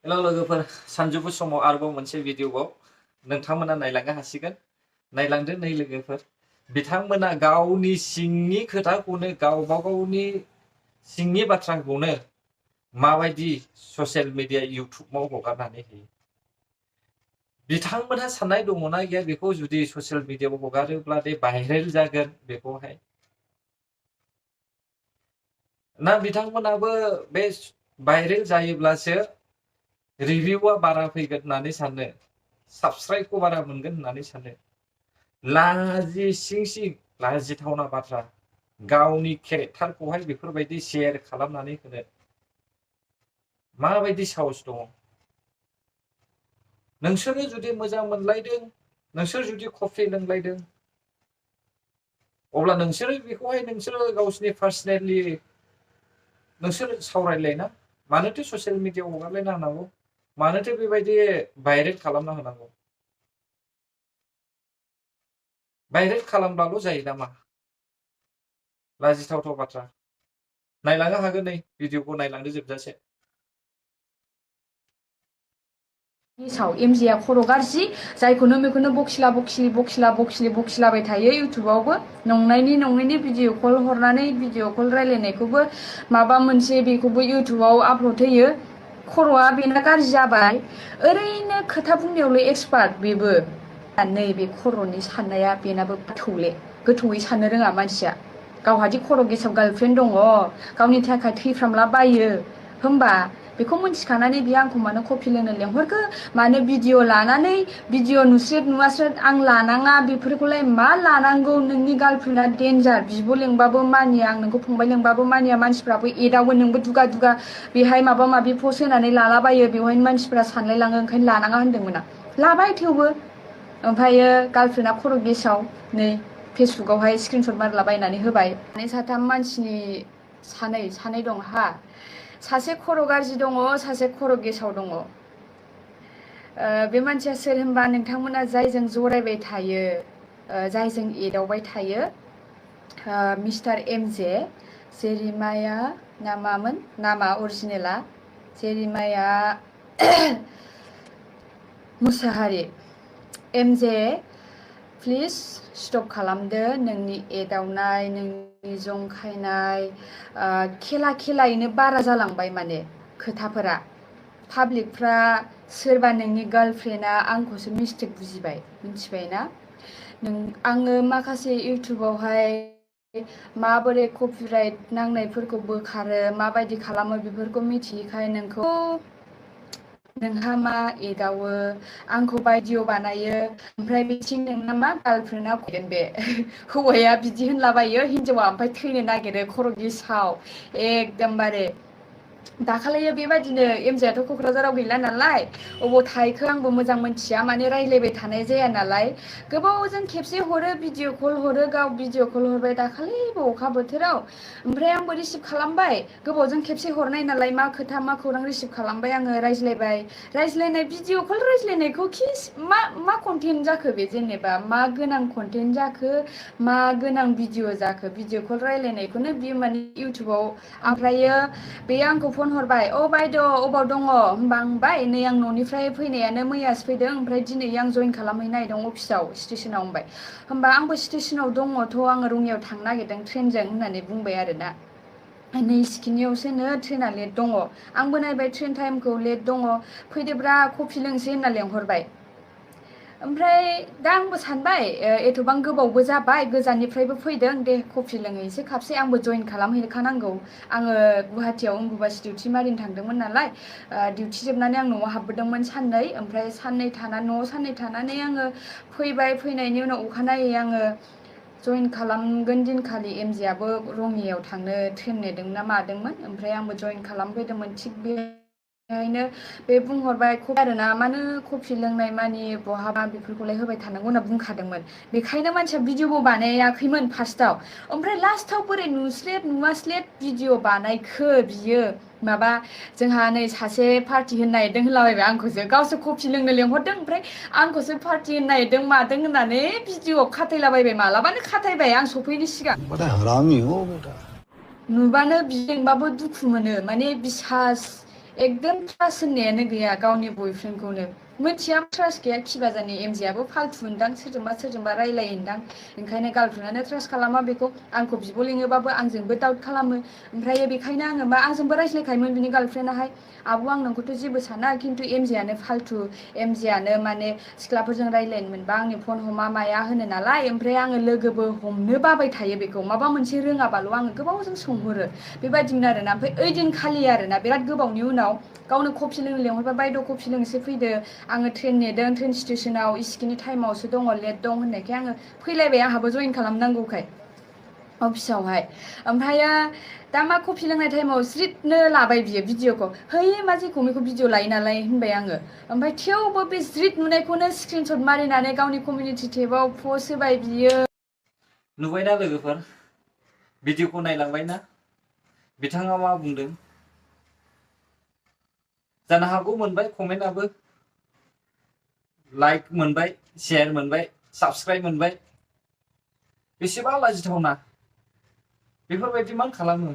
Hello लोगोफोर सानजौफु समाव आरोबाव मोनसे भिडिअआव नोंथांमोना नायलांनो हासिगोन। नायलांदो नै लोगोफोर, बिथांमोना गावनि सिंनि खोथाखौनो गावबा गावनि सिंनि बाथ्राखौनो माबायदि ससियेल मिडिया इउटुबाव हगारनानै होयो। बिथांमोनहा साननाय दङना गैया बेखौ जुदि ससियेल मिडियायाव हगारोब्ला दे भाइरेल जागोन बेखौहाय, ना बिथांमोनाबो बे भाइरेल जायोब्लासो रिभिउआ बारा फैगोन होननानै सानो, साबस्क्राइबखौ बारा मोनगोन होननानै सानो। लाजिसिं लाजिथावना बाथ्रा, गावनि केरेक्टारखौहाय बेफोरबायदि शेयार खालामनानै होनो माबायदि साहस दङ। नोंसोरो जुदि मोजां मोनलायदों, नोंसोर जुदि कफि लोंलायदों, अब्ला नोंसोरो बेखौहाय नोंसोरो गावसिनि पार्सनेलि नोंसोर सावरायलायना, मानोथो ससियेल मिडियायाव हगारलायना होनांगौ, मानोथो बेबायदि भाइरेल खालामना होनांगौ। भाइरेल खालामब्लाल' जायो नामा? लाजिथावथाव बाथ्रा। नायलांनो हागोन, नै भिडिअखौ नायलांदो जोबजासे। एमजेआ खर' गाज्रि, जायखौनो मेखौनो बखिलाबाय थायो इउटुबावबो। नंनायनि भिडिअ कल हरनानै भिडिअ कल रायलायनायखौबो माबा मोनसे बेखौबो इउटुबाव आपल'ड होयो। खर'आ बेना गाज्रि जाबाय, ओरैनो खोथा बुंनायावल' एक्सपार्ट बेबो। नैबे खर'नि साननाया बेनाबो गोथौयै साननो रोङा मानसिया। गावहादि खर' गेसाव गार्लफ्रेन्ड दङ, गावनि थाखाय थैफ्रामलाबायो, होमबा बेखौ मिन्थिखानानै बियो आंखौ मानो कफि लोंनो लेंहरखो, मानो भिडिअ लानानै भिडिअ नुस्रेद आं लानाङा, बेफोरखौलाय मा लानांगौ, नोंनि गार्लफ्रेन्डआ डेन्जार, बिब' लेंबाबो मानिया, आं नोंखौ फंबाय लेंबाबो मानिया, मानसिफ्राबो एदावो, नोंबो दुगा बेहाय माबा माबि पस्ट होनानै लालाबायो, बेवहायनो मानसिफ्रा सानलायलाङो, ओंखायनो लानाङा होनदोंमोन आं। लाबाय थेवबो, ओमफ्रायो गार्लफ्रेन्डआ खर' गेसाव नै फेसबुकावहाय स्क्रिनशट मारलाबायनानै होबाय। साथाम मानसिनि सानै दं हा, सासे खर' गाज्रि दङ, सासे खर' गेसाव दङ। बे मानसिया सोर होनबा, नोंथांमोना जायजों जरायबाय थायो, जायजों एदावबाय थायो, मिस्टार एमजे, जेरिमाया नामा अरिजिनेला जेरिमाया मुसाहारि। एमजे प्लिज स्टप खालामदो नोंनि एदावनाय, नोंनि जंखायनाय, खेलायैनो बारा जालांबाय माने खोथाफोरा। पाब्लिकफ्रा सोरबा नोंनि गार्लफ्रेन्डआ आंखौसो मिस्टेक बुजिबाय, मिथिबायना? आङो माखासे इउटुबावहाय माबोरै कपिराइट नांनायफोरखौ बोखारो, माबायदि खालामो बेफोरखौ मिथियैखाय नोंहा मा एदावो, आंखौ भिडिअ बानायो, ओमफ्राय बिथिं नोंना मा गार्लफ्रेन्डआ फैगोन बे हौवाया बिदि होनलाबायो, हिनजावा ओमफ्राय थैनो नागिरो खर' गेसाव एकदमबारे। दाखालियो बेबायदिनो एमजेआथ' क'क्राझाराव गैला नालाय, अबाव थाहैखो आंबो मोजां मोनथिया, माने रायज्लायबाय थानाय जाया नालाय। गोबावजों खेबसे हरो, भिडिअ कल हरो, गाव भिडिअ कल हरबाय दाखालिबो अखा बोथोराव, ओमफ्राय आंबो रिसिभ खालामबाय, गोबावजों खेबसे हरनाय नालाय, मा खोथा मा खौरां रिसिभ खालामबाय आङो, रायज्लायनाय भिडिअ कल रायज्लायनायखौ मा कन्टेन्ट जाखो बे, जेनेबा मा गोनां कन्टेन्ट जाखो, मा गोनां भिडिअ जाखो, भिडिअ कल रायज्लायनायखौनो बियो माने इउटुबाव। ओमफ्रायो बे आंखौ फन हरबाय, बायद' अबाव दङ होनबा आं बुंबाय, नै आं न'निफ्राय फैनायानो मैयासो फैदों, ओमफ्राय दिनै आं जइन खालामहैनो नागिरदों अफिसाव स्टेसनाव होनबाय। होमबा आंबो स्टेसनाव दङथ', आङो रङियाव थांनो नागिरदों ट्रेनजों होननानै बुंबाय आरोना। नै सिखिनियावसोनो ट्रेना लेट दङ, आंबो नायबाय ट्रेन टाइमखौ लेट दङ, फैदोब्रा कफि लोंसै होनना लेंहरबाय। ओमफ्राय दा आंबो सानबाय, एथ'बां गोबावबो जाबाय, गोजाननिफ्रायबो फैदों, दे कफि लोंहैसै खाबसे, आंबो जइन खालामहैखानांगौ। आङो गुवाहाटियाव अम्बुबासि डिउटि मारिनो थांदोंमोन नालाय, डिउटि जोबनानै आं न'आव हाबबोदोंमोन साननै, ओमफ्राय न'आव साननै थानानै आङो फैबाय, फैनायनि उनाव अखानायै आङो जइन खालामगोन दिनखालि एमजेआबो रङियायाव थांनो ट्रेन नेदों ना मादोंमोन, ओमफ्राय आंबो जइन खालामफैदोंमोन। थिग बेहायनो बे बुंहरबाय आरोना, मानो कफि लोंनाय मानि बहाबा बेफोरखौलाय होबाय थानांगौ होनना बुंखादोंमोन। बेखायनो मानसिया भिडिअबो बानायाखैमोन फार्स्टआव, ओमफ्राय लास्टाव बोरै नुस्लेद भिडिअ बानायखो बियो। माबा जोंहा नै सासे पार्टि होनो नागिरदों होनलाबायबाय आंखौसो, गावसो कफि लोंनो लेंहरदों, ओमफ्राय आंखौसो पार्टि होनो नागिरदों मादों होननानै भिडिअ खाथायलाबायबाय, मालाबानो खाथायबाय आं सफैयैनि सिगां। नुबानो बिदोंबाबो दुखु मोनो, माने बिसास एकदम ट्रास्ट होननायानो गैया गावनि बयफ्रेन्डखौनो मोनथिया ट्रास्ट गैया खिबाजानि एमजेआबो फाल्थु मोनदां सोरजोंबा रायलायोदां ओंखायनो गार्लफ्रेन्डआनो ट्रास्ट खालामा बेखौ आंखौ बिब' लिङोबाबो आंजोंबो डाउट खालामो ओमफ्राय बेखायनो आङो मा आंजोंबो रायज्लायखायोमोन बिनि गार्लफ्रेन्डआहाय आब' आं नोंखौथ' जेबो साना खिन्थु एमजेआनो फाल्थु एमजेआनो माने सिख्लाफोरजों रायलायनो मोनबा आंनि फन हमा माया होनो नालाय ओमफ्राय आङो लोगोबो हमनो बाबाय थायो बेखौ माबा मोनसे रोङाबाल' आङो गोबावजों सोंहरो बेबायदिमोन आरोना ओमफ्राय ओइदिनखालि आरोना बिराद गोबावनि उनाव गावनो कफि लोंनो लेंहरबाय बायद' कफि लोंनोसो फैदो आङो ट्रेन नेदों ट्रेन स्टेसनाव इसिखिनि टाइमावसो दङ लेट दं होननायखाय आङो फैलायबाय आंहाबो जइन खालामनांगौखाय अफिसावहाय ओमफ्रायो दा मा कफि लोंनाय टाइमाव ज्रिदनो लाबाय बियो भिडिअखौ है मा जेखौ मेखौ भिडिअ लायो नालाय होनबाय आङो ओमफ्राय थेवबो बे ज्रिद नुनायखौनो स्क्रिनशट मारिनानै गावनि कमिउनिटि टेबाव पस्ट होबाय बियो नुबायना लोगोफोर भिडिअखौ नायलांबायना बिथाङा मा बुंदों जानो हागौ मोनबाय कमेन्टआबो लाइक मोनबाय शेयार मोनबाय साबस्क्राइब मोनबाय बेसेबा लाजिथावना बेफोरबायदि मान खालामो